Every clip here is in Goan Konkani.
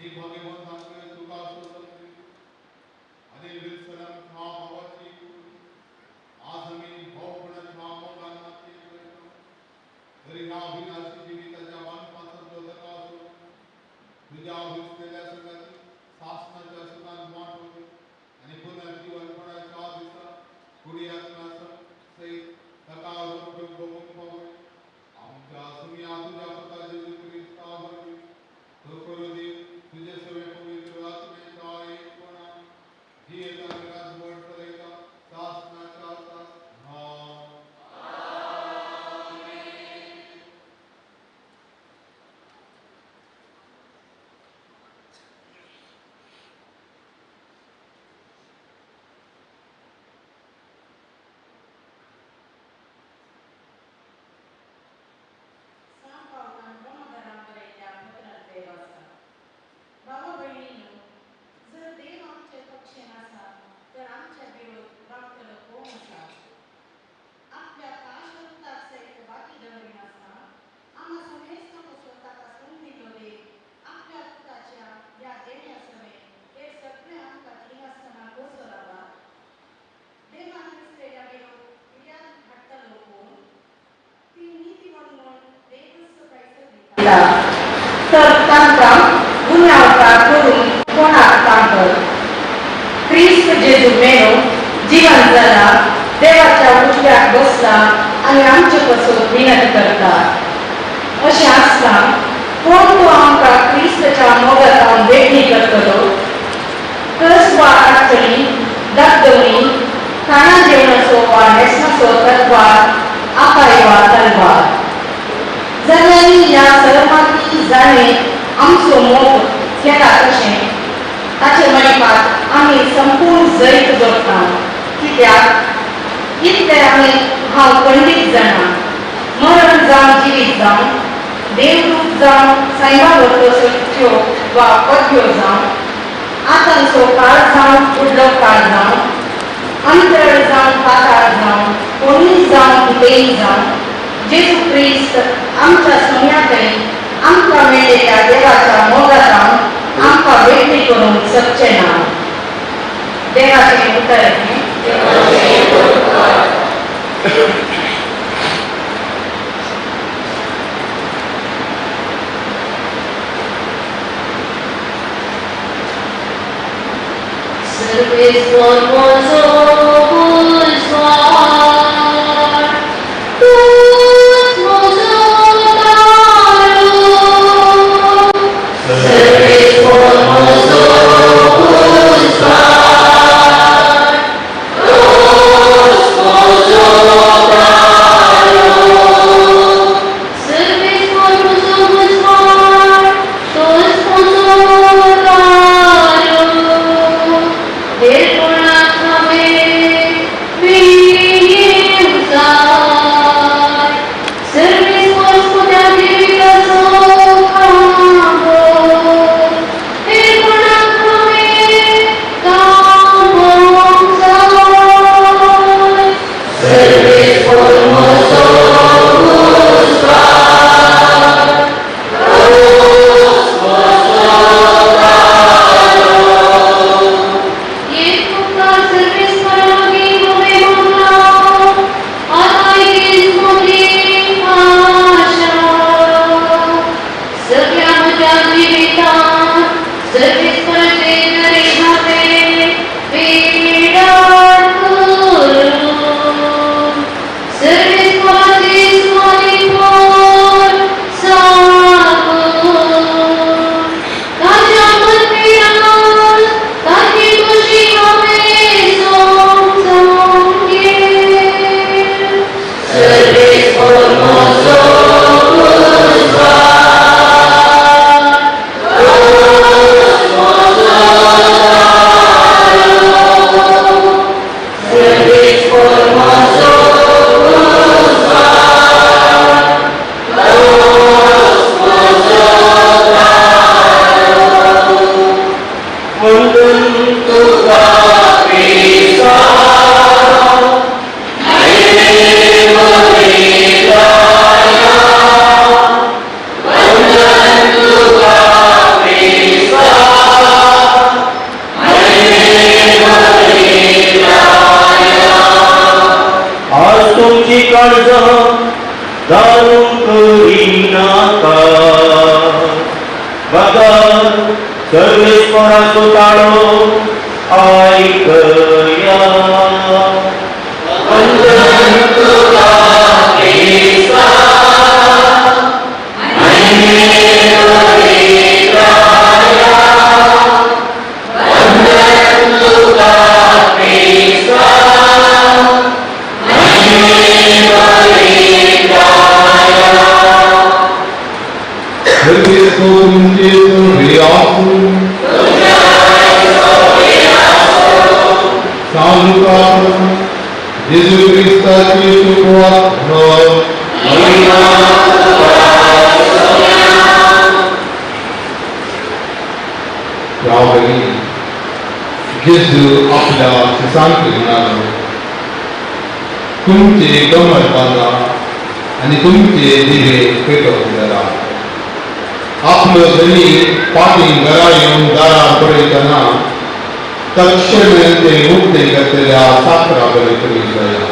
ही भाग्यवंत आमकां तुका सोदली आनी विल्सनाच्या भावाची आज आमी भावपणाच्या मोगान मातयेक वयता तरी ह्या अविनाशी जिविताच्या बांदपासांतलो ताका सोड तुज्या विसलेल्या संगाती सासणाच्या सुखान वाट होती आनी पुनर्जीवनपणाच्या दिसा कुडी आत्मा सहित ताका रोखडो बघूंक पावय. आमच्या सुमिया तुज्या पुता जेजू क्रिस्ता वरवीं तो करू दी तुजे सगळे पवित्र आत्म्याच्या एकपणान जियेता आनी राजवट चलयता सासणाच्या सासणा. सांत पावलान रोमकरांक बरयल्ल्या पत्रांतले वाचा. भावा भयणींनो, जर देव आमचे पक्षेन आसा तर आमच्या विरोध रावतलो कोण आसा? आपल्या काशवंताक सयत बाकी दवरिनासतना आम्हा समेस्त कसो ताका संद दिलो देव आपल्या पुताच्या ह्या देण्या समेत हे सगळे आमकां दिनासतना कसो रावा? देवान दिसलेल्या विरोध फिर्याद हाडटलो कोण? ती नीतिवंत म्हूण देवच फैसलो दिता तर तांकां गुन्यांवकार करून कोणाक तांकत? क्रिस्त जेजू मेलो, जिवन जाला, देवाच्या उजव्याक बसला आनी आमचे पासून विनंती करता. अशें आसता कोण तो आमकां क्रिस्ताच्या मोगांत वेगळी करतलो? कस वा अडचणी, दाखदवणी, खाणा जेवणाचो वा न्हेसणाचो तलवार, आपाय वा तलवार, जाल्यार ह्या सर्वांनी जाणें आमचो मोग केला तशें ताचे मणिपात आमी संपूर्ण जैत जोडटा. कित्याक इतलें आमी हांव खंडीत जाणा, मरण जावं जिवीत जावं, देवदूत जावं सायबा वरतो वा पद्यो जावं, आतांचो काळ जावं फुडलो काळ जावं, अंतरळ जावं पाताळ जावं, कोणूय जावं कितेंय जावं, जेजू क्रिस्त आमच्या सोम्याकय आमकां मेळिल्ल्या देवाच्या मोगांत आमकां वेगळी करूंक शकचें ना. देवाचें उतर हें. सर्वेस्पर म्हजो पुरस्कार, तूंच म्हजो तारो. सर्वेस्पर म्हजो पुरस्कार, तूंच म्हजो तारो. सर्वेस्पर म्हजो पुरस्कार, तूंच म्हजो तारो. हेर कोणाक हांवें भियेवचें सर्वेस्पराचो ताळो आयकया. जेजू क्रिस्ताची सुवार्थ. त्यावेळी जेजू आपल्या शिसांक म्हणालो, तुमचे कमर बांदा आनी तुमचे दिवे पेटोवन धरा. आपलो धनी फाटीं घरा येवन दारां पळयतना तक्षण ते उक्ते करतल्या साकरा बरे तरी जाया.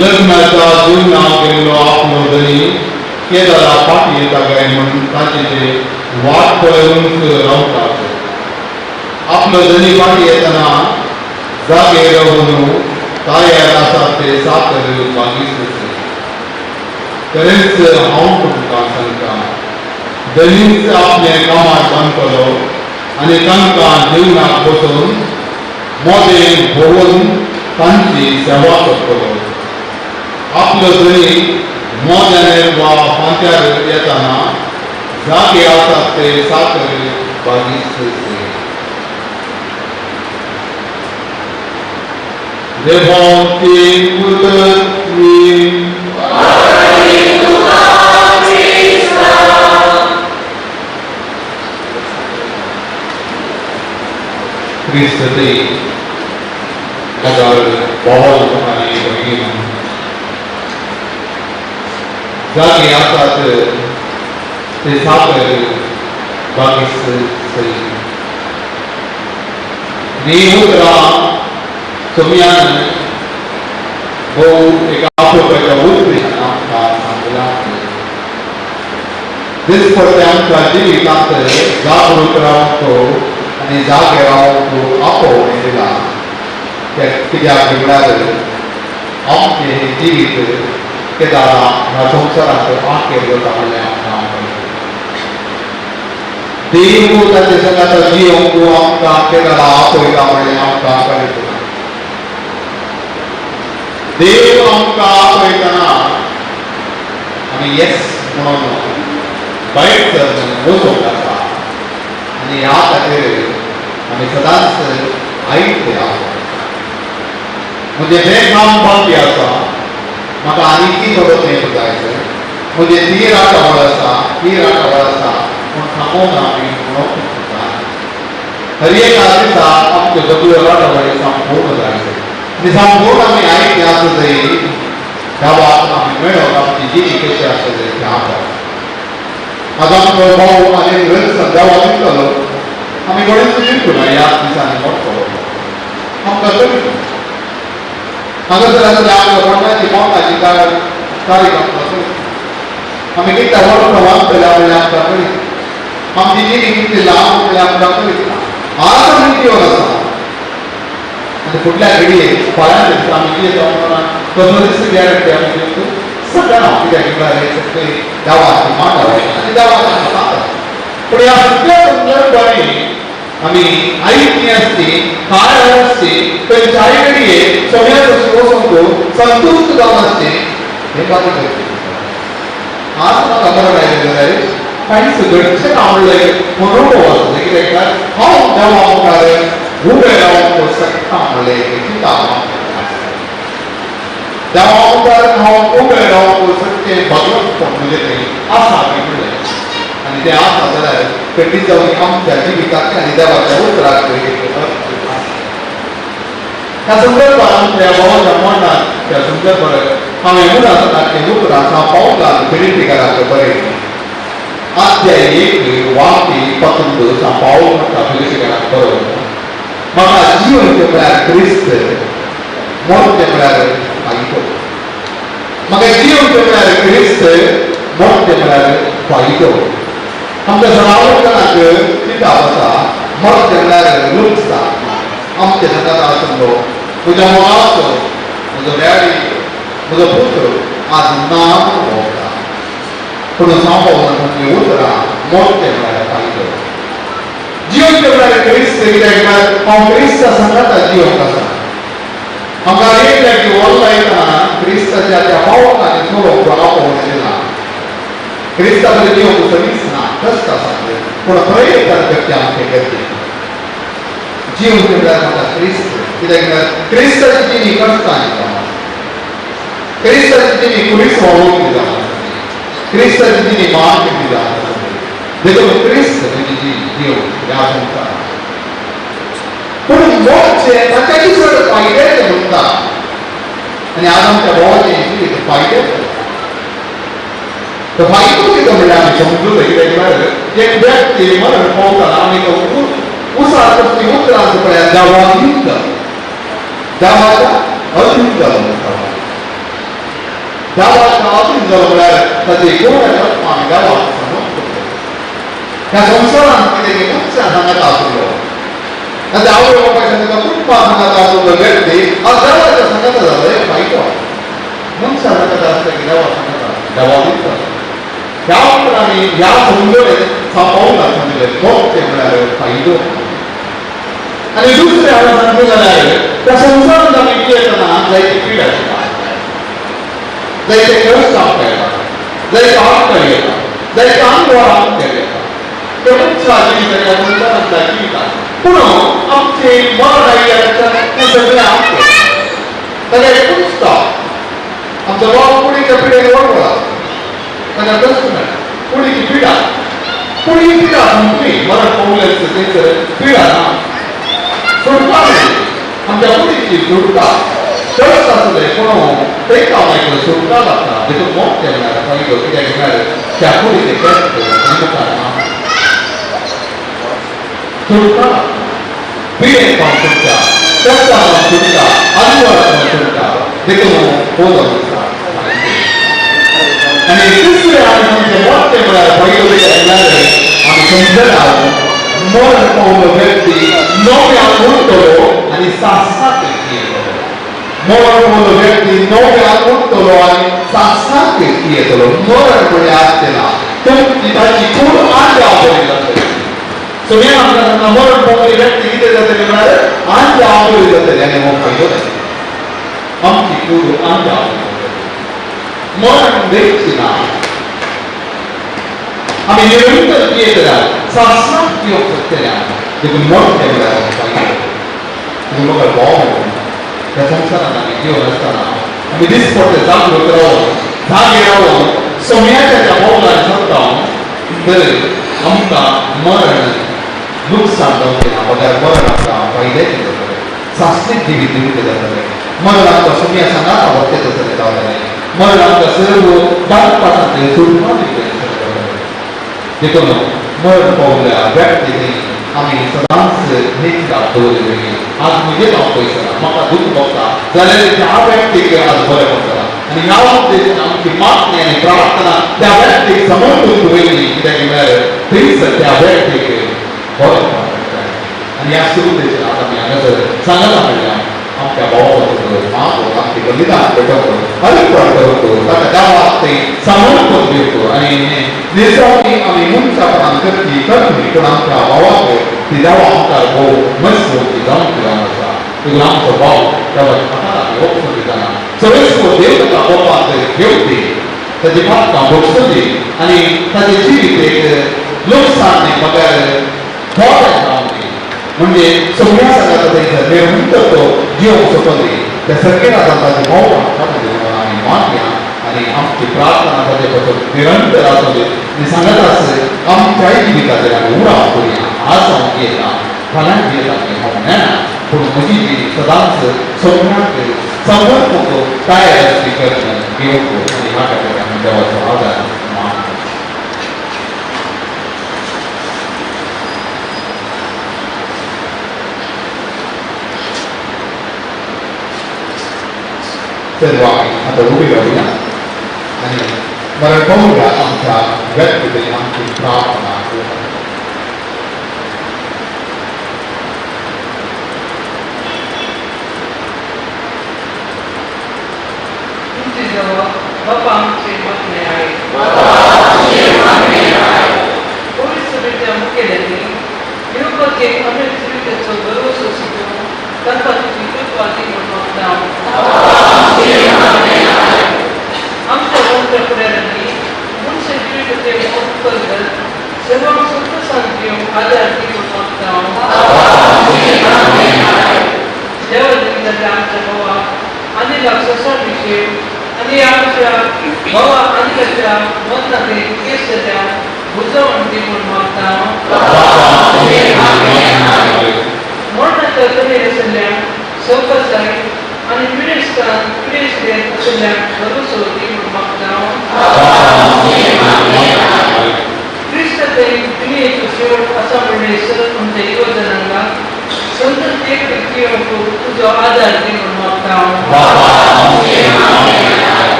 लग्नाच्या जीवनाक गेल्लो आपलो धनी केदारा फाटीं येता काय म्हूण ताचे ते वाट पळोवंक रावतात. आपलो धनी फाटीं येतना जागे रावन तयार आसात ते साकर मागीर. तरेंच हांव तुमकां सांगता, धनीच आपलें कामार बांदतलो आनी तांकां जेवणाक बसोवन मोदें भोंवन तांची सेवा करतलो. आपलो धनी मोद्याने वा फांत्यार येतना जागे आसात ते साकर बागीच. देवाची उदरती. क्रिस्तते हजार भाव आनी भयणी, जागे आसात ते साकर बागीस सई. हीं उतरां सोम्यान भोव एका आपोवपाच्या उद्देशान आमकां सांगलां. दिसपट्टे आमच्या जिवितांत जागृत रावंक आनी जागे रावंक आपोवणें दिलां. कित्याक म्हळ्यार आमचें हें जिवीत केदारा ह्या संवसारांत आखेर जाता म्हणलें आमकां कळटा. देव ताचे संगाता जियोंक आमकां केदारा आपयता म्हणलें आमकां कळटा. देव आमकां आपयतना आमी येस म्हणून भायर सरून वचूंक आसा आनी ह्या खातीर आमी सदांच आयते आसा. म्हजें हें काम बाकी आसा, म्हाका आनीकय थोडो तेंप जाय, म्हजें ती राटावळ आसा, ती राटावळ आसा पूण थांबोवना आमी म्हणूंक सुद्दां. हर एका दिसा आमच्यो सगळ्यो राटावळी संपूर्ण जाय आनी संपूर्ण आमी आयते आसा जाय गांवाक आमी मेळोन आमची जिणी कशी आसा जाय ती आसा. आज आमचो भाव आनी देवा दितलो आमी कोणेच चिंतूना ह्या दिसांनी मोडटलो आमकां कळटा. हांगासर आसले आमकां कोणाची मोडपाची तारीख आमकां कळटा. आमी कितल्या वर्सां वाचतले म्हणल्यार आमकां कळटा. आमची जिणी कितली लांब म्हणल्यार आमकां कळटा. आज आमी जिवन आसा आनी फुडल्या घडये फाल्यां दिसा आमी जियेता म्हणून कसलोच गॅरंटी आमी दिवंक शकना. कित्याक म्हळ्यार हें सगळें देवाची मांडावळ आनी देवाची आसा. पूण ह्या सगळ्या संदर्भांनी आमी आयकणी आसची, काय आसची, खंयच्याय घडये सगळ्या वचूंक संतुश्ट जावन आसची हें बाकी करचें. आज म्हाका बरें आयलें जाल्यार कांयच घडचें ना म्हणलें अनुभव आसता. कित्याक हांव देवा मुखार उबें रावंक शकता म्हणलें चिंता देवा मुखार हांव उबें रावंक शकचें भगवंतपण म्हजें थंय आसा म्हणलें आनी तें आसा जाल्यार खंडीत जावन आमच्या जिविताक आनी देवाच्या उतराक ह्या संदर्भात आमच्या भावाच्या मरणात त्या संदर्भात हांवें मुळांत तें उतरां पावलान फिलिप्पीकाराक बरयलें. अध्याय 1 वाक्य 19 पावल म्हणटा फिलिप्पीकाराक बरोवन, म्हाका जिवंत म्हळ्यार क्रिस्त, मोडचें म्हळ्यार फायदो. म्हाका जिवंत म्हळ्यार क्रिस्त, मोडचें म्हळ्यार फायदो. आमच्या जनावरांक किताब आसा मरचें म्हळ्यार लुकसाण. आमच्या सांगात आसलो म्हज्या मोगाचो म्हजो डॅडी म्हजो पुत्र आज ना भोंवता. पूण सांबाळून सांगली उतरां मोडचें म्हळ्यार फायदो. जिवचें म्हळ्यार क्रिस्त. कित्याक म्हळ्यार हांव क्रिस्ता सांगाता जिवंत आसा. आमकां एक लागीं व्हडलो येतना क्रिस्ताच्या त्या पावलांनी चलोवंक आपोवन दिला. क्रिस्ता बरें जिवंक सगळीच ना कश्ट आसा पूण प्रयत्न करचे आमचें गरजेचें. जिवचें म्हळ्यार म्हाका क्रिस्त. कित्याक म्हळ्यार क्रिस्ताची जिणी कश्टांनी जावन आसा. क्रिस्ताची जिणी कुरीस व्हांवोवपी जावन आसा. क्रिस्ताची जिणी मान केल्ली जावन आसा. देखून क्रिस्त म्हजी जी जीव ह्या संवसारांत. पूण मोडचें ताच्याकूय चड फायद्याचें म्हणटा आनी आज आमच्या भावाचें जिवीत फायद्याचें. तो फायदो कितें म्हणल्यार आमी समजूं कित्याक म्हळ्यार एक व्यक्ती मरण पावतना आमी तो उसार कसली उतरां पळयात देवाधीन जालो. देवाच्या अधीन जालो म्हणटा. देवाच्या अधीन जालो म्हळ्यार ताचे गोड आत्मा आमी देवाक समजतो. ह्या संवसारांत कितें मनशां सांगाता आसलो ताच्या आवय बापाय सांगाता कुटुंबा सांगाता आसलो व्यक्ती आज देवाच्या सांगाता जालो एक फायदो. मनशां सांगाता आसता की देवा सांगाता देवाधीन जालो. ह्या उतरांनी ह्या समजणेन पावलां सांगलें मोडचें म्हळ्यार फायदो. आनी दुसरें हांवें सांगलें जाल्यार त्या संवसारांत आमी जियेतना जायती पिडा येता, जायते कश्ट आमकां येता, जायते आडखळी येता, जायते अणभव आमकां येता. ते मनशा जिविताच्या संवसारांतल्या जिवितांत पूण आमचें मरण आयिल्ल्या तें सगळें आमचें ताका एकूच स्टॉप. आमचो बाब कुडीच्या पिडेक वळवळा ताका कश्ट मेळटा. कुडीची पिडा कुडी पिडा सोंपली मरण पावलें थंयसर पिडा ना सुटका मेळ्ळी. आमच्या कुडीची सुटका कश्ट आसले पूण तेका मागीर सुटका लागता. देखून मोडचें म्हळ्यार फायदो. कित्याक म्हळ्यार त्या कुडीचे कश्ट मुखार ना सुटका लागता. पिडेक पावन सुटका, कश्टां पावन सुटका, अनुभवां सुटका. देखून हो दिसता. आनी तिसरें आमी सांगचें मोडचें म्हळ्यार फायदो. कित्याक म्हळ्यार आमी समजना मरण पावलो व्यक्ती नव्यान उरतलो आनी सासाक येतलो. मरण पावलो व्यक्ती नव्यान उरतलो आनी सासाक येतलो. मरण म्हळ्यार आसचें ना. तुमची ताची कूड आंज्या बरी जातली. सगळ्या आमकां सांगता मरण पावली व्यक्ती कितें जातली म्हळ्यार आंज्या बरी जातली. आनी हो फायदो जातलो. आमची कूड आंज्या बरी जातली. मरण देखची ना. आमी निरंतर जियेतल्या सासाक येवंक शकतल्या. देखून मोडचें म्हळ्यार फायदो. देखून म्हाका भाव ह्या संवसारांत आमी जिवन आसतना आमी दिसपट्टे जागृत रावन जागे रावन सम्याच्या त्या पावलान चलता तर आमकां मरण लुकसाण जावचें ना बगर मरण आमकां फायद्याचें जातलें. सासणीक जिवीत दिवचें जातलें. मरण आमकां सम्या सांगाता व्हरचें जातलें गावलें. मरण आमकां सर्व दाखपासांतलें सुटका दिवचें जातलें. देखून मरण पावल्या व्यक्तींनी आमी सदांच निश्ठा दवरली. आज म्हजें हांव पयसना म्हाका दूख भोगता जाल्यार ह्या व्यक्तीक आज बरें पडटलां. आनी ह्या उद्देशान आमची मागणी आनी प्रार्थना त्या व्यक्तीक समर्पण दवरली. कित्याक म्हळ्यार थंयसर त्या व्यक्तीक बरें पडटा. आनी ह्या उद्देशान आज आमी हांगासर सांगता म्हणल्यार आमच्या भावाचो मागो आमचे बलिदान पेटोवप अर्पण करप ताका देवाक थंय समर्पण दिवप आनी निजामी आमी मनशापणान करची करतली. पूण आमच्या भावाक ती देवा मुखार भोव मजबूत जावंक जावन आसा. देखून आमचो भाव देवाच्या हातान आमी वचून दितना सगळेच देव ताका कोपांत घेवपी ताची पातकां भोगसली आनी ताचें जिवीत एक लुकसाण न्ही बगर बरें जावंक दी. म्हणजे सगळ्या सांगाता थंयसर निरंतर तो जिवंक शकतली. त्या सगळ्या ताचे भावपण म्हणून आमी मानया आनी आमची प्रार्थना ताचे पासून निरंतर आसूं दी. आनी सांगत आस आमच्याय जिविताचेर आमी उणाव करुया. आज हांव जियेता फाल्यां जियेता न्ही हांव नेणा पूण म्हजी जिणी सदांच सगळ्यांक समर्पक तयार आसली करून घेवंक आनी ह्या खातीर आमी देवाचो आदार मानता. सर्व आमी आतां उबी रावया आनी मरण पावल्या आमच्या व्यक्ती आमची प्रार्थना. तुझे उपकार कर सर्वांक सुख शांती आदार दी म्हूण मागता. देवा दिल्ल्या आमच्या भावाक आनी लक्षां विशीं आनी आमच्या भावा आनी मरणाचे केस जाल्या भुजवण दी म्हूण मागता. मरणाच्या तरेर आशिल्ल्या सवकासाय आनी पिडेस्तान पिडेस्तेन आशिल्ल्या भरोसो दी म्हूण मागता. क्रिस्ताचे दुनियेचो शेवट आसा म्हणले सर आमच्या युवजनांक संत एक जियोवंक तुजो आदार दी म्हूण मागता.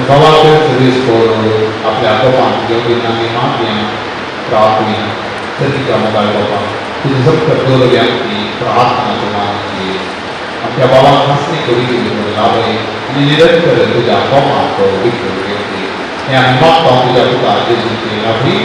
भावाक सर्वीस करून आपल्या बापान घेवन आमी मागया प्रार्थना सतीच्या मोगाळ बाबा तुझे सक्त दवरली आमची प्रार्थना तुमाची आमच्या बाबाक हांसणे करी दिली लाभय आनी निरंतर तुज्या बापाक विकून घेवची हें आमी मागता तुज्या पुता जेजूचे लाभी.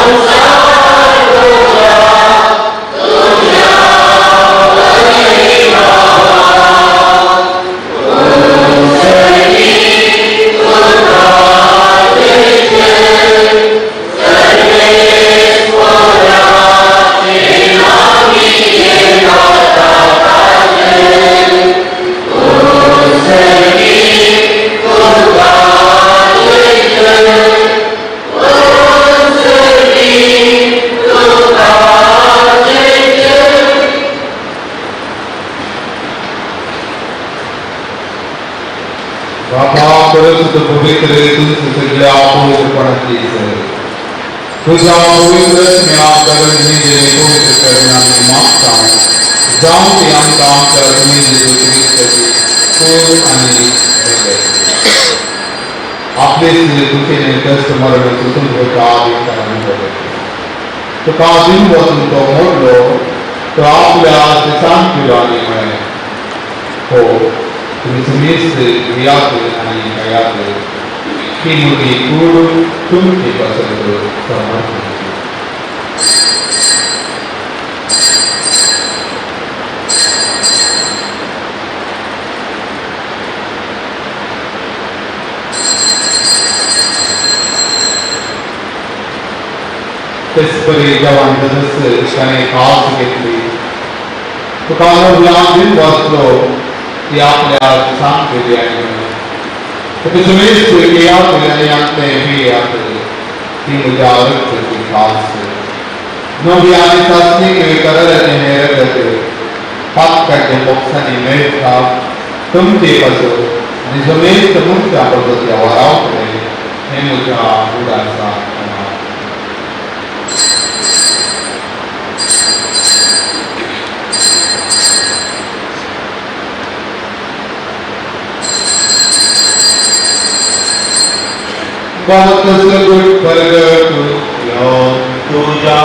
Samsara. तुझ्या पवित्र पवित्र करून आमी मागता जावं ती आमकां आमच्या तुमी जेजू क्रिस्ताची कूड आनी रगत. आपले दुखेने कष्ट मरण तुमकां तुका दिन वचून तो मोडलो तो आपल्या दिसान पिलो आनी म्हळें हो तुमी समेस्त घेयात आनी खायात ही म्हजी कूड तुमचे पासत समर्पण. तेचपरी जवान ताणें कास घेतली तुका नव्या दिन वाचलो ती आपल्या दिसान केली आनी तुका समेस्त घेयात आनी आमचें पियात ती म्हज्या रक्ताची कास नवी आनी चांचणी कराराचें हें रगत पातकाच्या बोक्सांनी मेळटा तुमचे पासून आनी समेस्त मनशां पासून त्या वरावतलें हें म्हज्या उडासा. परगट तुझ्या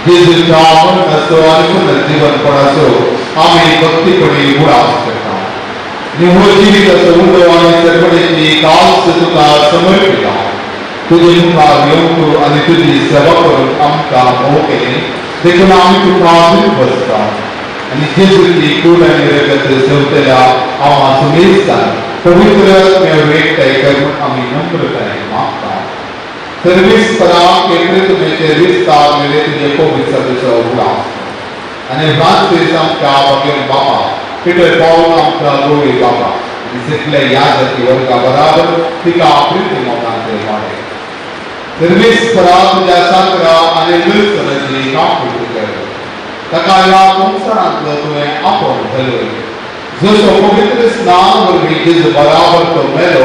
जेजूच्या मरणाचो आनी पुनर्जीवनपणाचो आमी भक्तीपणी उडास करता. निव्वळ जिविताचो उलो आनी सर्वणेची कास तुका समर्पिता. तुजे मुखार येवंक आनी तुजी सेवा करूंक आमकां भोव केलें देखून आमी तुका बसता आनी जेजूची कूड आनी रगत जेवतल्या आमा सुमेस्तान पवित्र एकठांय करून आमी नम्रतायेन मागता. सर्वीस पराक केंद्रितमेचे विस्तार मेरे तुझे पवित्र उडास आनी फ्रांसीस आमच्या बागेन बाबा पिटर पावल आमच्या गोवी बाबा आनी सगल्या ह्या जाती वर्गा बराबर तिका प्रिती मोगान ते वाडे. सर्वीस पराक तुज्या साकरा आनी लुसनाची कामपूर्ती कर ताका ह्या संवसारांतलो तुवें आपोवन घालय. जसो पवित्र स्नान वरवीं जेजू बराबर तो मेलो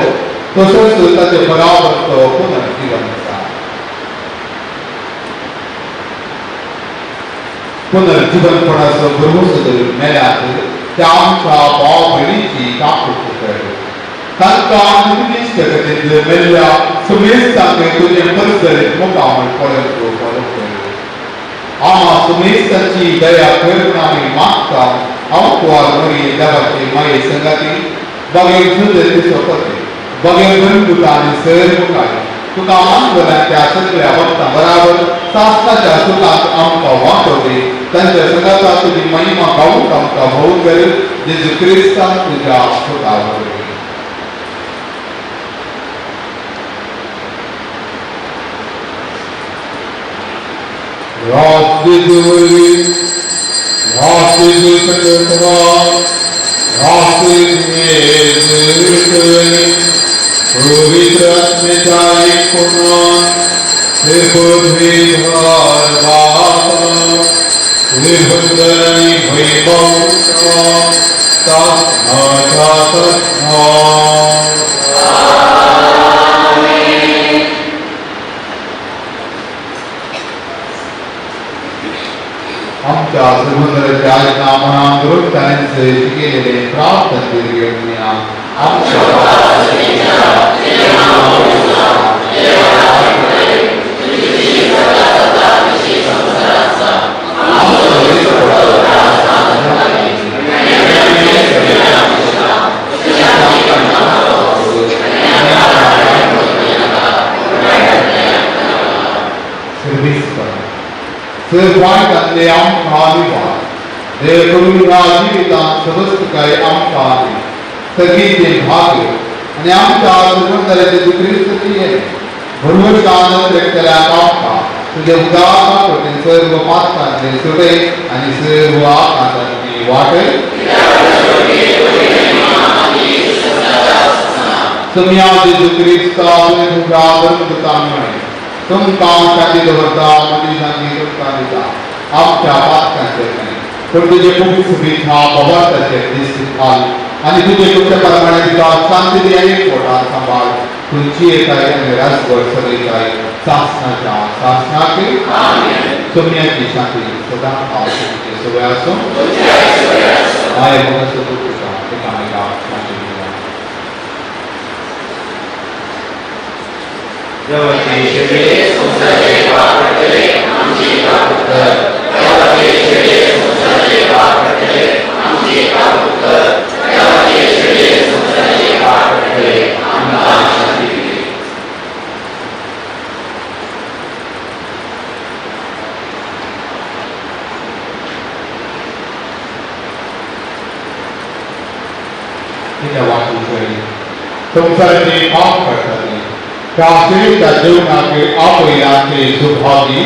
तसोच ताचे बराबर तो पुनर्जीवन आसा. पुनर्जीवनपणाचो भरवंसो धरून मेल्यात त्या आमच्या भाव भयणीची काकूट कर. तांकां तुजी जगतींतले मेल्ल्या सुमेस्तांक तुजें परजळीत मुखामळ पळोवंक फॉलो कर. आमा सुमेस्तांची दया करून आमी मागता आमकुवार मरिये देवाचे माये संगाती बागेक जुदे तिचो पती बगेर बंधुता आनी सैर मुखार तुका मानवल्या त्या सगळ्या भक्तां बराबर सासणाच्या सुखांत आमकां वांटो दी. तांच्या संगाता तुजी महिमा गावूंक आमकां भोव कर. जेजू क्रिस्तान तुज्या सुखा वरवीं. रात जेजू वरवीं, रात जेजू संगता, रात जेजू पवित्र आत्म्याच्या एकपणान त्रिपृथ्वीभर बापा त्रिभुवन आनी वैभवता तस्माच्या तस्मा. आमच्या सुबंदराच्या आज्ञा म्हणा गुरुतांचे शिकयलेले प्रार्थना घेवया. आमच्या सर्वांतले आमकां निवार देव करून ह्या जिवितांत समस्त काय आमकां दी सगळीचें भाग्य आनी आमच्या सुबंदराचे क्रिस्ताची हें भरवशान त्रेकतल्या आमकां तुझ्या उदार सर्व पात्रांतले सुटय आनी सर्व आकांतांतली वाटय. तुमया जेजू क्रिस्ता तुमच्या परमपिता म्हणे तुमकां शांती दवरता, म्हजी शांती तुमकां दिता. आमच्या पातकांचेर न्हय पूण तुजे खूब सुबीच्या बाबार्थाचेर दिश्टी घाल आनी तुजे कृपे प्रमाणे तुका शांती दी आनी पोटान सांबाळ. तुमची येताय आनी रासभर सगळीताय सासनाच्या सासनाक. सोम्याची शांती सदां तुमचे सगळे आसूं. I म्हाका सदूं तुका एकामेकाक शांती दिया. संवसाराचे पाप करताले त्या शिळीच्या जेवणाक आपयला ते सुभागी.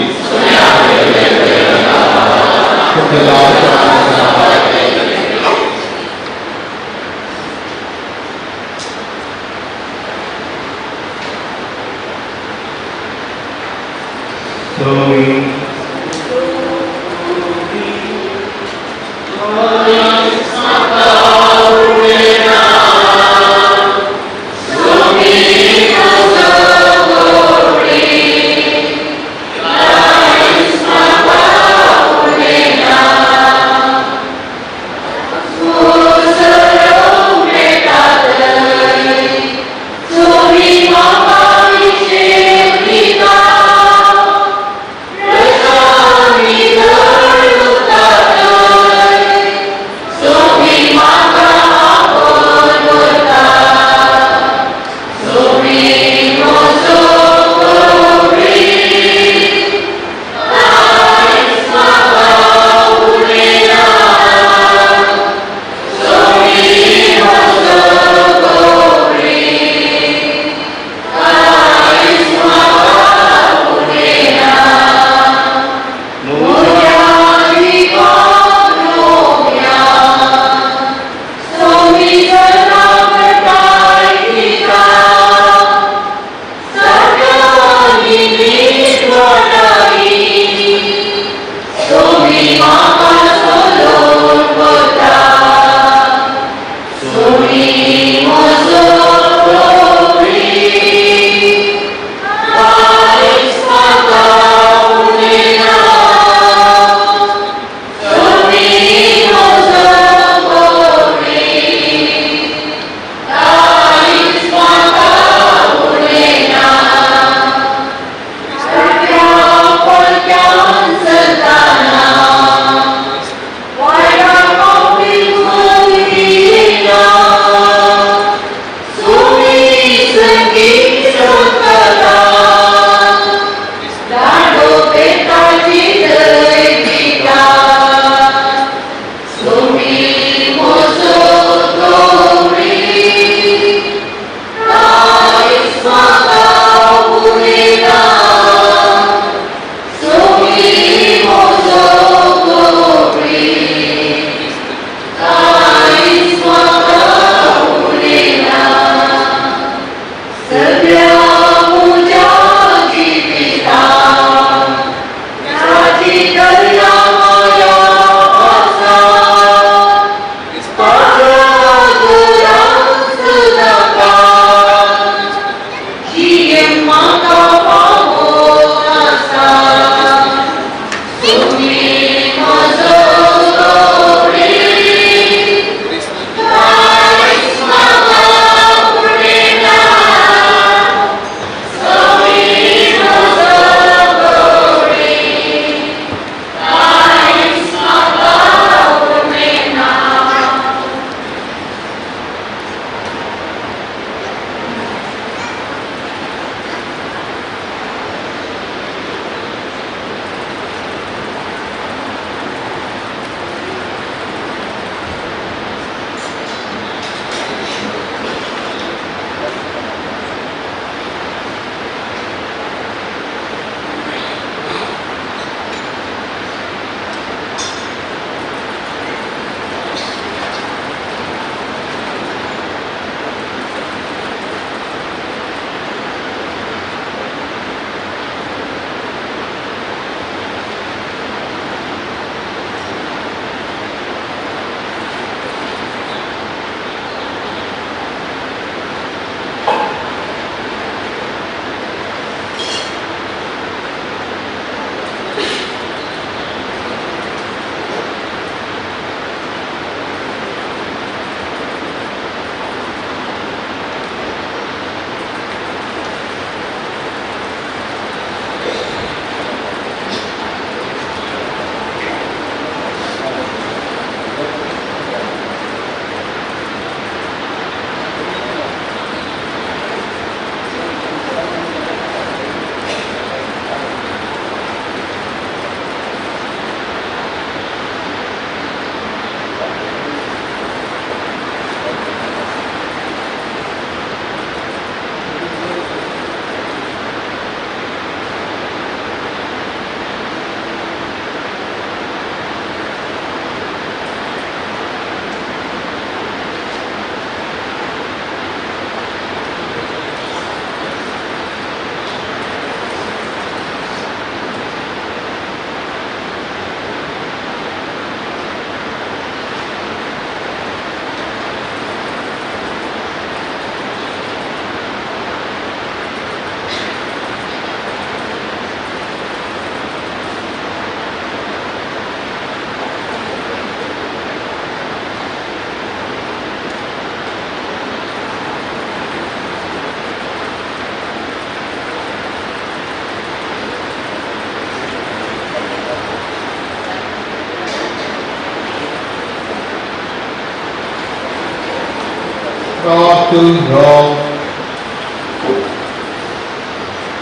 प्रार्थना.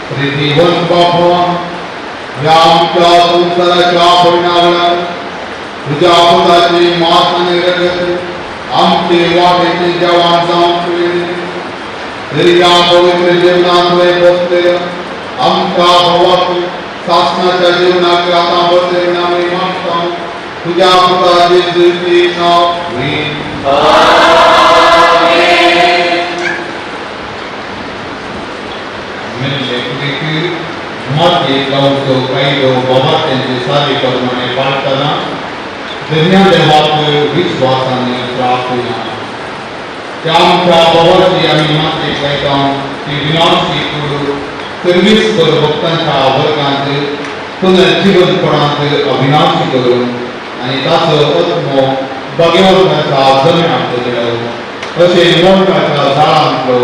प्रितीवन बापा, ह्या आमच्या संवसाराच्या परिणामार तुज्या पुताची मात आनी रगत आमचे वाटेचे जेवण जावंक मेळ्ळें. तरी ह्या पवित्र जेवणांत तुवें बसलेल्या आमच्या भावाक सासणाच्या जेवणाक आतां बसलें आमी मागता तुज्या पुता जेजूचे नांव. मातयेक लावचो कायदो बाबांचे सादे प्रमाणे पाळटना धन्या देवाक विश्वासान प्रार्थना. त्या आमच्या बाबाची आमी मातयेक लायता ती विनाशी कूड सर्वीस भक्तांच्या वर्गांत पुनर्जिवंतपणांत अविनाशी करून आनी ताचो आत्मो भगवंताच्या जम्यांत मेळो अशें मोडकाच्या झाडांतलो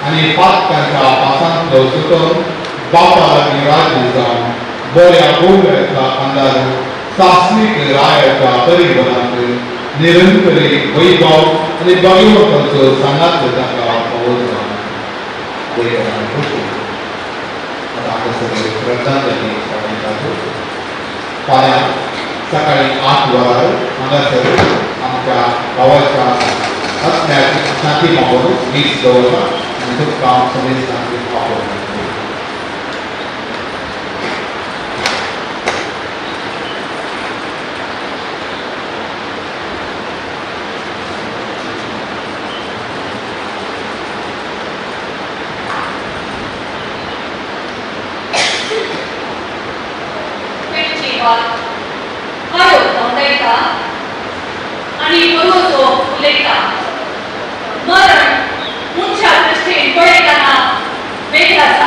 आनी पातकांच्या पासांतलो सुटून बापा लागीं राजी जावन बऱ्या गोवऱ्याच्या खांदार सासणीक रायाच्या परिवारांत निरंतरी वैभव आनी भगवंताचो सांगात ताका फावो जावन. आतां आमकां सगळे श्रद्धांजली वाटयतात. फाल्यां सकाळी 8 वरार हांगासर आमच्या भावाच्या आत्म्याची शांती पावोवन वीज दवरता आनी तुमकां समेस्तांक आपोवता. आनी बरोवचो उलयता. मरण मनशा दृश्टीन पळयतना वेगळं आसा.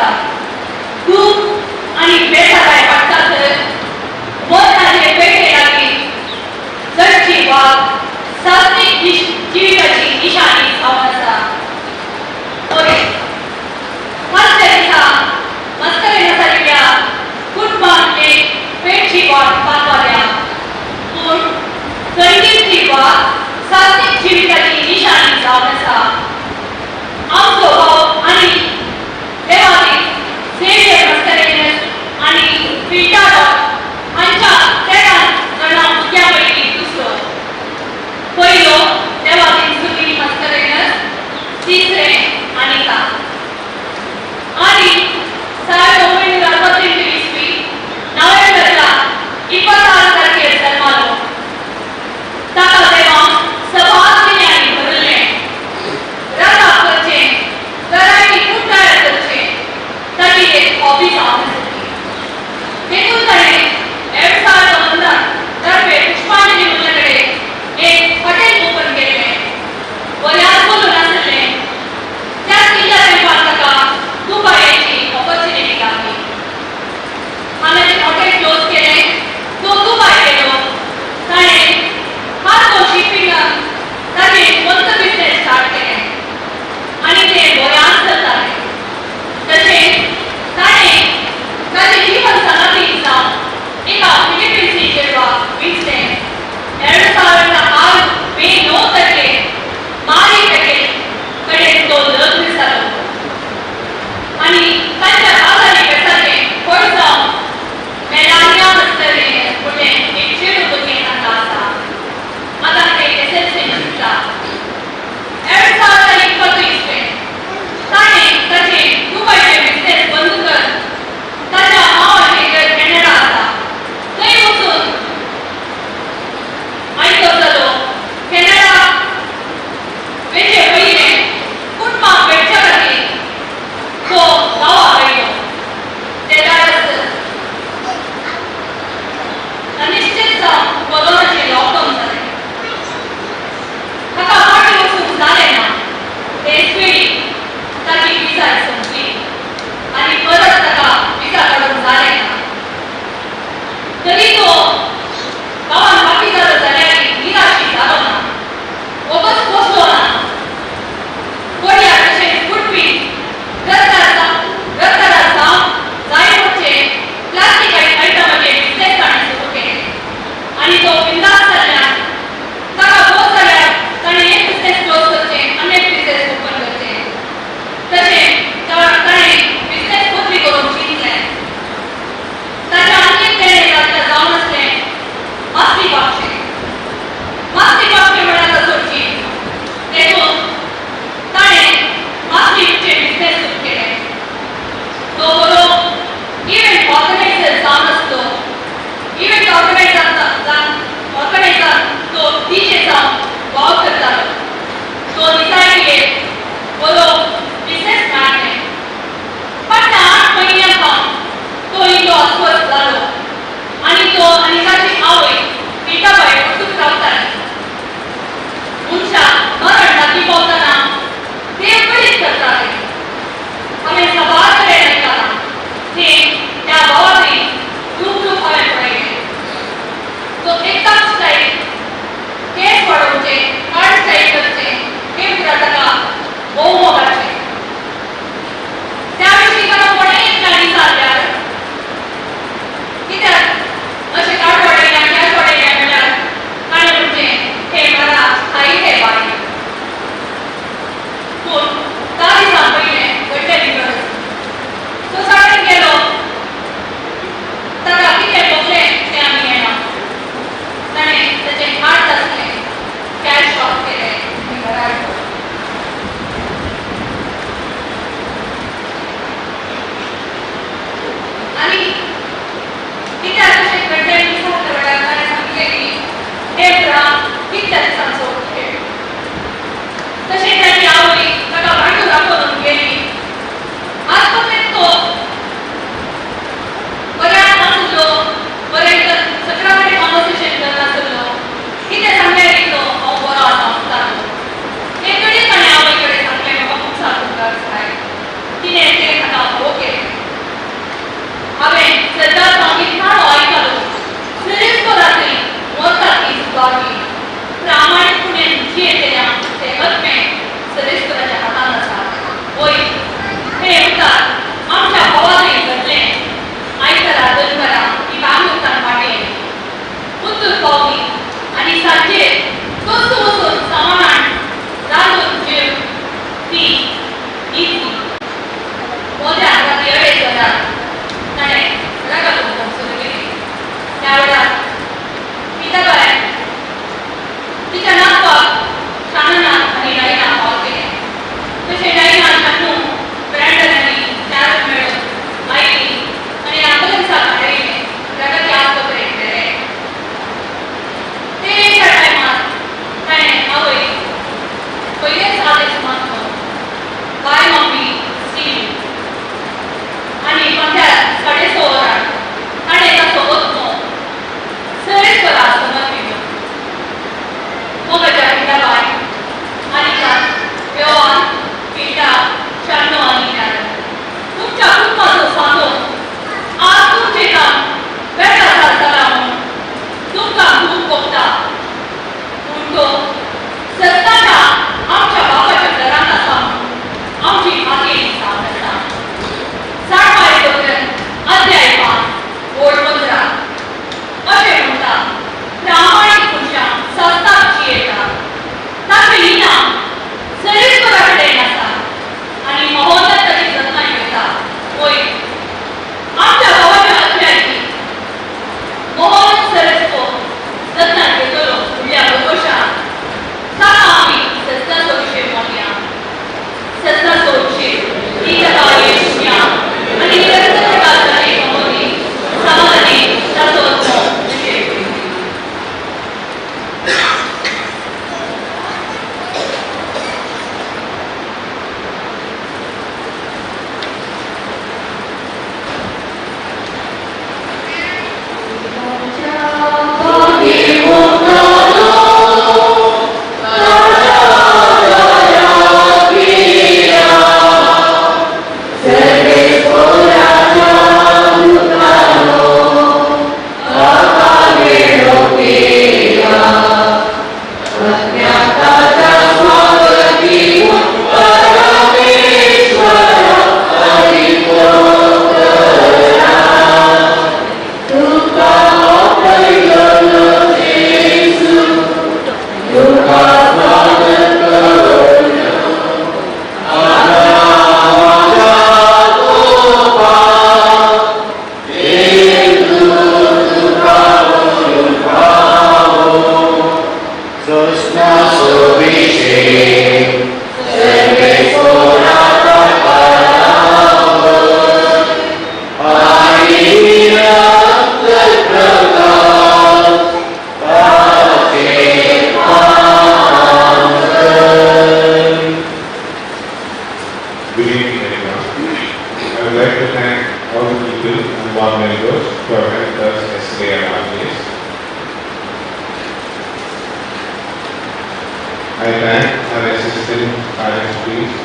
thank our assistant parish priest,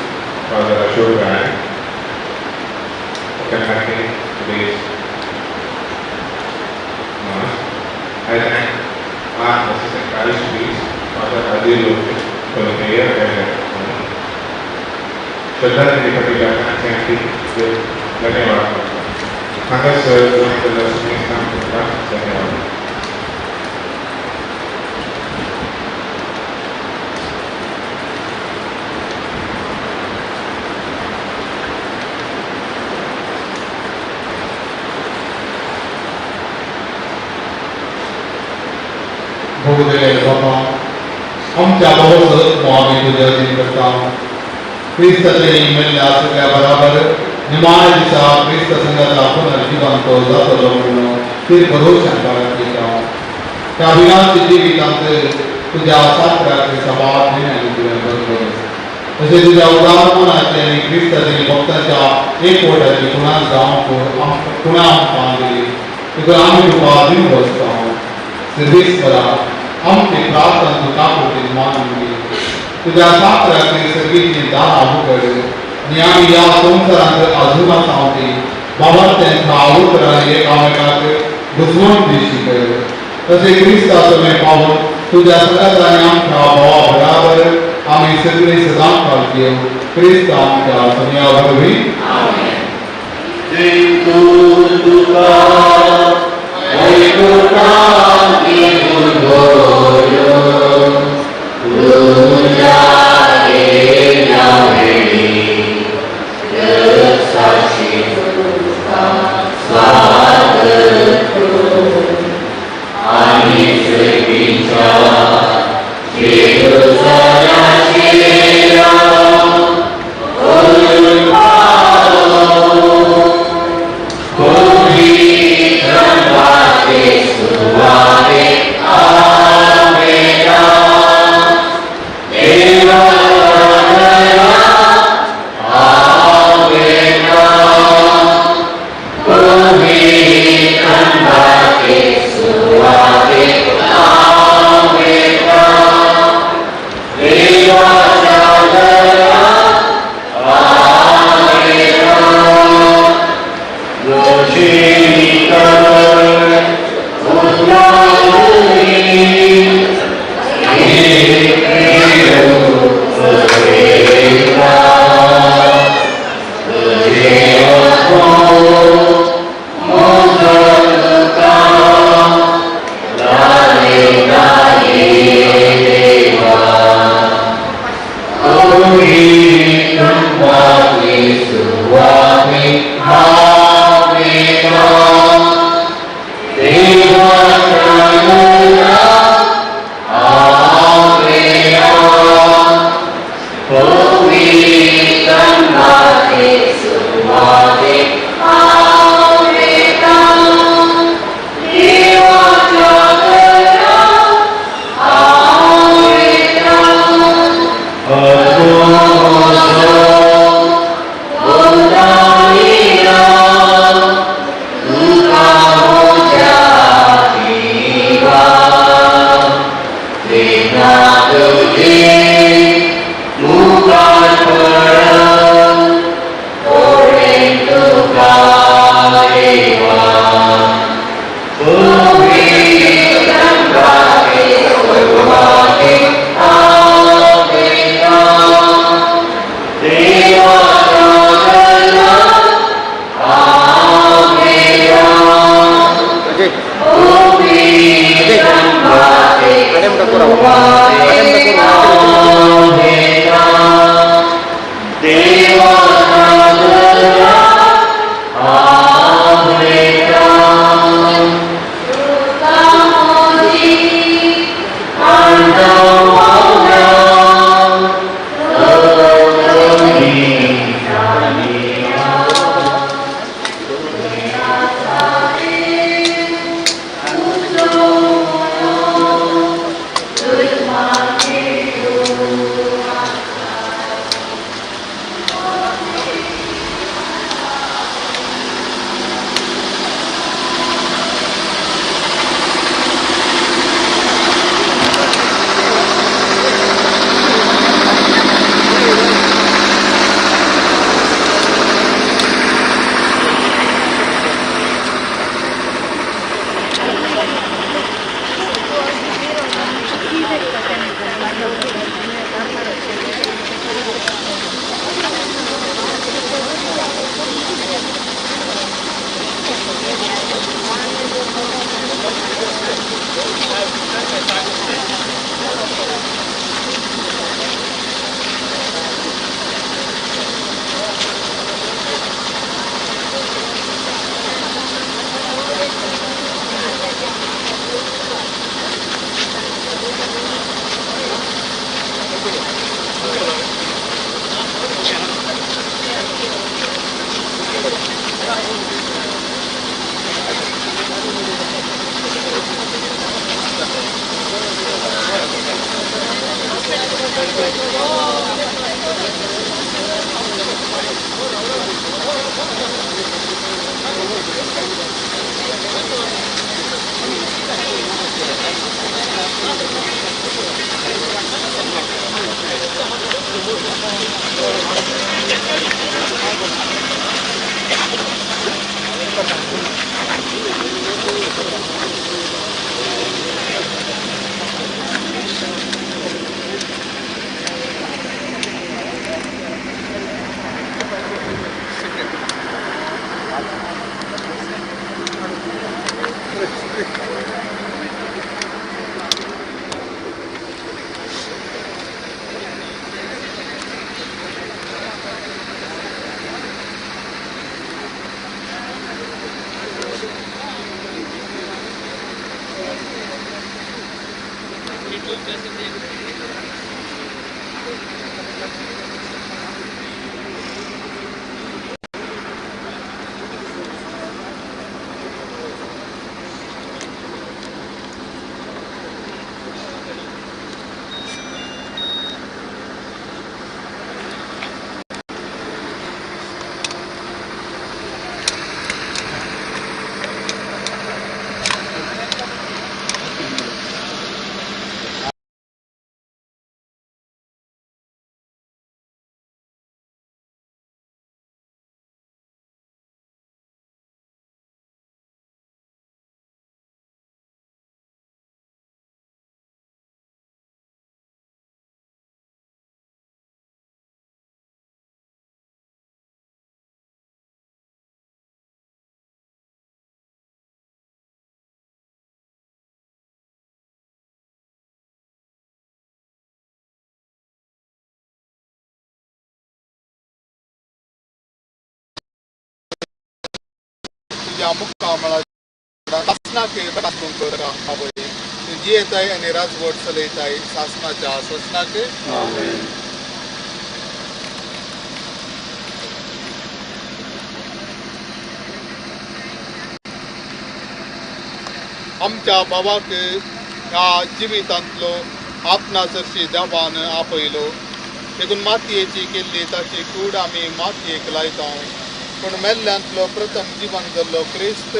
Father Ashok Rai, for conducting today's Mass. I thank our assistant parish priest, Father Ajay Lokesh, for the prayer and श्रद्धांजली पटिका आंटी धन्यवाद. हांगासर धन्यवाद. भोगलेले बाबा आमच्या भावाचं आम्ही तुझ्या अधीन करता. क्रिस्ताचे मेल्ल्या सगळ्या बराबर निमाण्या दिसा क्रिस्त संघाचा पुनर्जिवंत जातलो म्हणून ते भरोश्यान बाळगता. त्या अभिनाश जिवितांत तुझ्या साखराचे सभाव निर्णय तुवें बरोबर तशें तुझ्या उदार मनाचे आनी क्रिस्ताचे भक्ताच्या एकवटाची कुणा जावंक कुणा आमकां दिली तुका आमी तुका दिवन बसता. सर्वीस करा आमची प्रार्थना तुका कोटीन मानून घे. तुझ्या साखराचे सगळीची दारां उगड आनी आमी ह्या संवसारांत अजून आसा ती बाबा तेंच्या उतरांनी एकामेकाक घुसवण दिशी कर. तशें क्रिस्ताचो में पावून तुझ्या सगळ्या आनी आमच्या भावा बराबर आमी सगळीं सदां काल क्रिस्त आमच्या सन्या वरवीं. Amen. तुज्या मुखामळा सासनाक आवय जियेताय आनी राजवट चलयताय सासनाच्या सासनाक. आमच्या बाबाक ह्या जिवितांतलो आपणा सरशी देवान आपयलो देखून मातयेची केल्ली ताची कूड आमी मातयेक लायता. पूण मेल्ल्यांतलो प्रथम जिवन जाल्लो क्रिस्त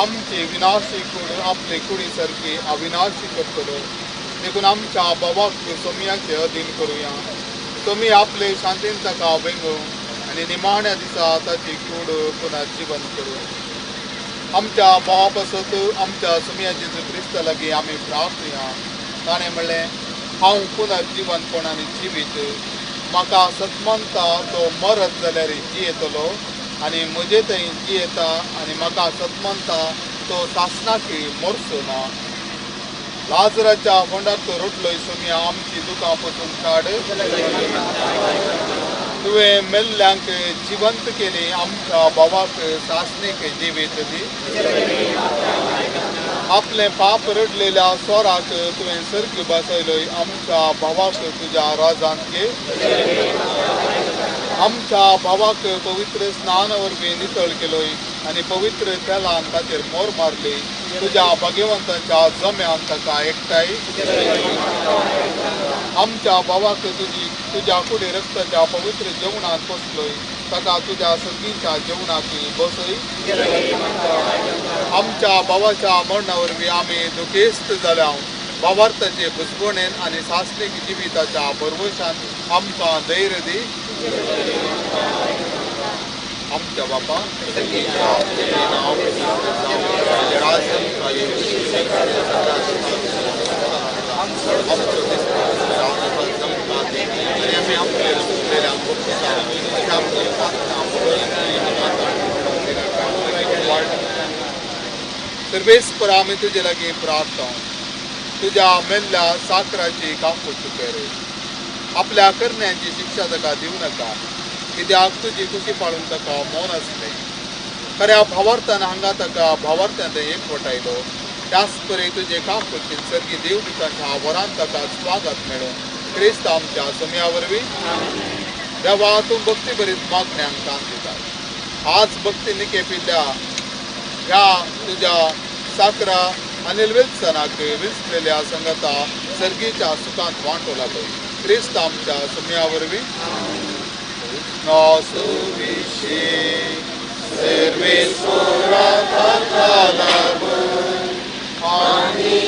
आमची विनाशी कूड आपले कुडी सारकी अविनाशी करतलो. देखून आमच्या बाबाक सोमयाचे अधीन करुया. सोमी आपले शांतीन ताका वेंगू आनी निमाण्या दिसा ताची कूड पुनर्जिवन करूं. आमच्या भावा पासत आमच्या सोमया जेजू क्रिस्ता लागीं आमी प्रार्थुया. ताणें म्हणलें, हांव पुनर्जिवनपण आनी जिवीत, म्हाका सतमनता तो मरत जाल्यार जियेतलो आनी म्हजे थंय जियेता आनी म्हाका सतमनता तो सासनाक मरचो ना. लाजराच्या फोंडार तो रडलोय सोमया आमची दुकां पसून काड. तुवें मेल्ल्यांक जिवंत केली, आमच्या भावाक सासणीक जिवीत दी. आपलें पाप रडलेल्या सोराक तुवें सर्ग बसयलोय, आमच्या भावाक तुज्या राजांत घे. आमच्या भावाक पवित्र स्नान वरवीं नितळ केलोय आनी पवित्र तेलान ताचेर मोर मारली. तुज्या भाग्यवंताच्या जम्यान ताका एकठांय. आमच्या भावाक तुजी तुज्या कुडी रक्ताच्या पवित्र जेवणांत बसलोय, ताका तुज्या सर्गीच्या जेवणाक बसय. आमच्या भावाच्या मरणा वरवीं आमी दुखेस्त जाल्या. भावार्थाचे बुजवणेन आनी सासणीक जिविताच्या भरवशान आमकां धैर्य दी. आमच्या बापा सर्वेस्पर आमी तुजे लागीं प्रार्थना. तुज्या मेल्ल्या साकराची काकूट कर. आपल्या करण्यांची शिक्षा ताका दिवं नाका, कित्याक तुजी खुशी पाळून ताका मौन आसलें. खऱ्या भावार्थान हांगा ताका भावार्थान एकवटायलो. त्याच परी तुजे काकुटीन सर्गी देवदूतांच्या वरान ताका स्वागत मेळूं. क्रिस्त आमच्या सोमया वरवीं. देवा, तूं भक्ती बरीच मागण्यांक कान दिता. आज भक्ती निकेपिल्ल्या ह्या तुज्या साकरा अनिल विल्सनाक विसलेल्या संगता सर्गीच्या सुखांत वांटो लागलो. क्रिस्त आमच्या सोमया वरवीं. सर्वेस्परा ताका लागून आनी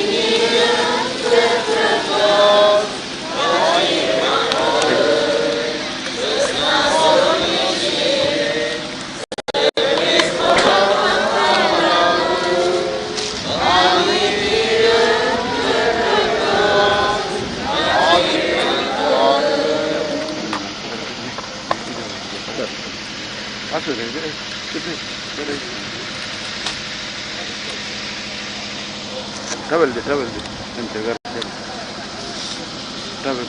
असं रे ट्रॅव्हल दे त्यांच्या घरात ट्रॅव्हल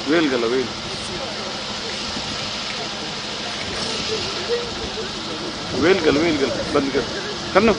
वेल गेला वेल वेल गेलं वेल गेलं बंद कर कर ना.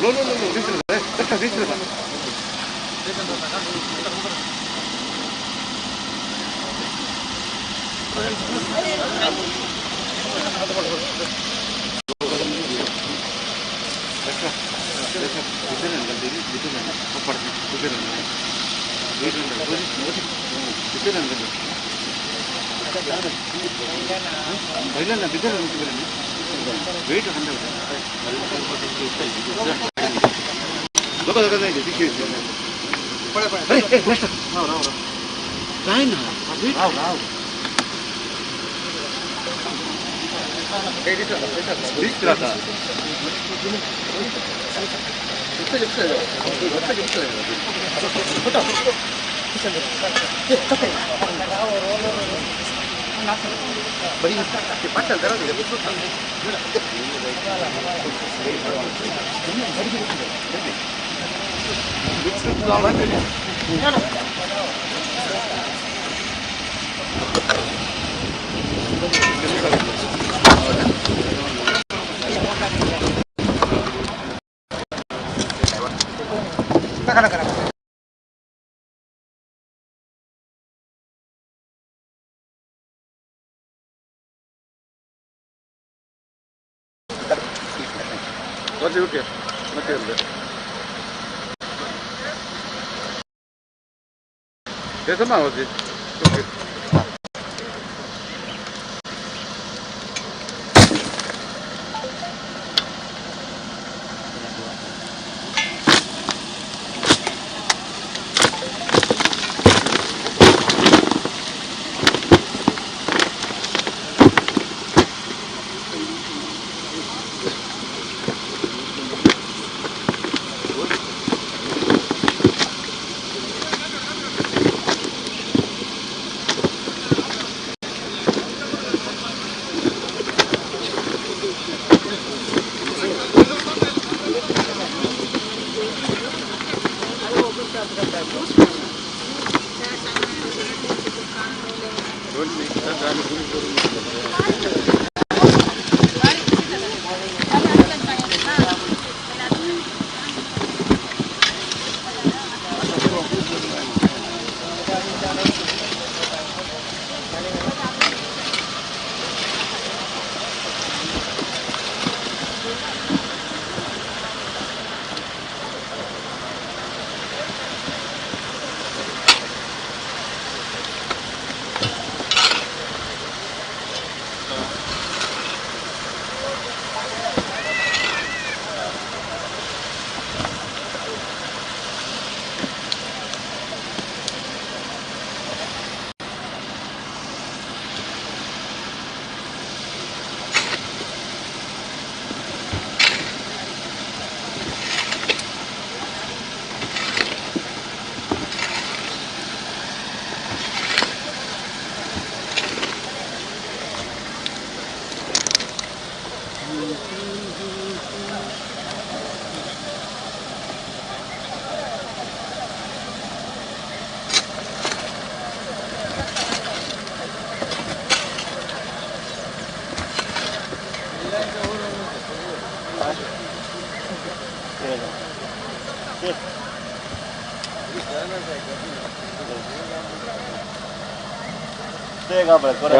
No, no, no, no, díselo, díselo. Okay, okay. Okay.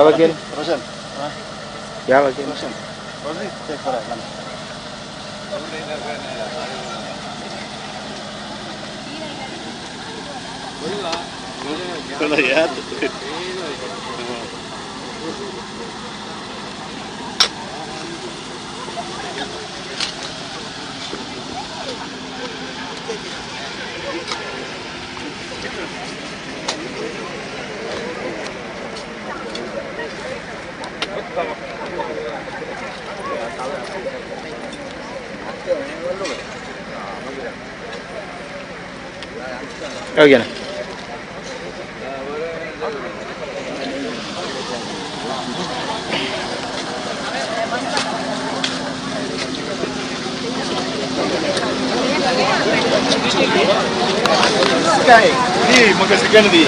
रोशन रोशन हो गया ना। दी मग सिकन दी।